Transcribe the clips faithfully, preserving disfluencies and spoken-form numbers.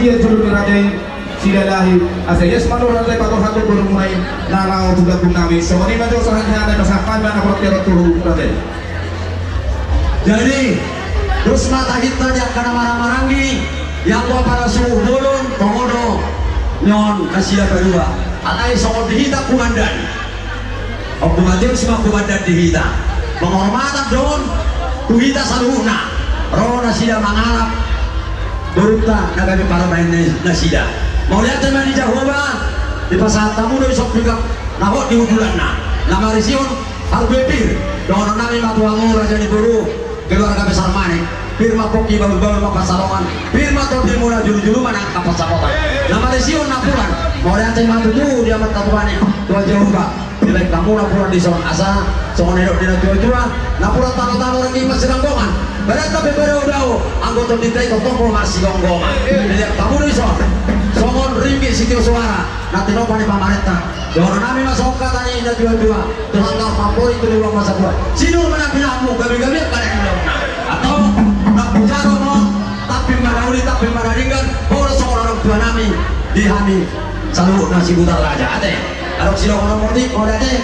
Ia julu ni raja i, sila lahi, asa ias manu raja i pator hatu boru muna i, na laho tu gagung nami, songon i ma jo sahat hata na sahat hami na portiara turu raja i. Jadi, dos ma tahinta di angka na marhahamaranggi, ianggo apala suhut bolon, tongon do, nion nasida padua, alai songon di hita kumandan. Ompu Mateus ma kumandan di hita. Penghormatan do on tu hita saluhutna. Ro nasida mangalap borunta na gabe parumaen nasida. Mauliate ma di Jahowa, dipasahat hamu do dison pinggan na hot di hundulanna. Na marisihon harbue pir, dohonon nami ma tu hamu raja ni boru, keluarga besar Manik, pir ma pongki bahulbahul ma pansalongan, pir ma tondimuna, julujulu ma na angka pansamotan. Na marisihon na pulan, mauliate ma tutu di Amanta Tuhan i, Tuhan Jahowa, dibaen hamu na pulan dison asa, songon nidok ni natuatua, na pulan talotalo rangging ma sinanggongan, badan pe badaodao, anggo tondinta i tongtong do marsigomgoman. Dibaen hamu dison, songon ringgit sitio soara, na tinopa ni pamarenta. Dohonon nami ma songon hata ni natuatua, tu hata pampori tu liwang masa tua. Sinur ma na pinahanmu, gabegabe angka na niulaonna. Antong, na pujaro ma, tampil ma na uli, tampil ma na denggan, boras songon orang tua nami, di hami saluhutna Sibutar Raja. Ate, adong sidohonon modi, mauliate.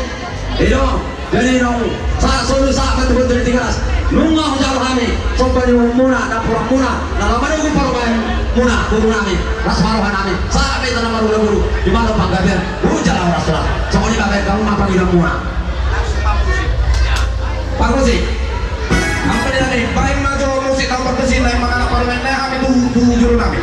I do. Jadi nunga sahat solu sahat ma tu Boto ni Tigaras. Nunga hujalo hami somba ni uhumuna, na pulanmuna, na laho manogu parumaenmuna, boru nami, ras ma roha nami, sahat ma hita na marhulahula, di malo panggabean, hujalo horas-horas. Songon i ma, baen hamu ma pangidoanmuna. Parmusik. Apa dia ni? Baen ma jo musik na parmusik, na mangalap parumaen nami tu, tu julu nami.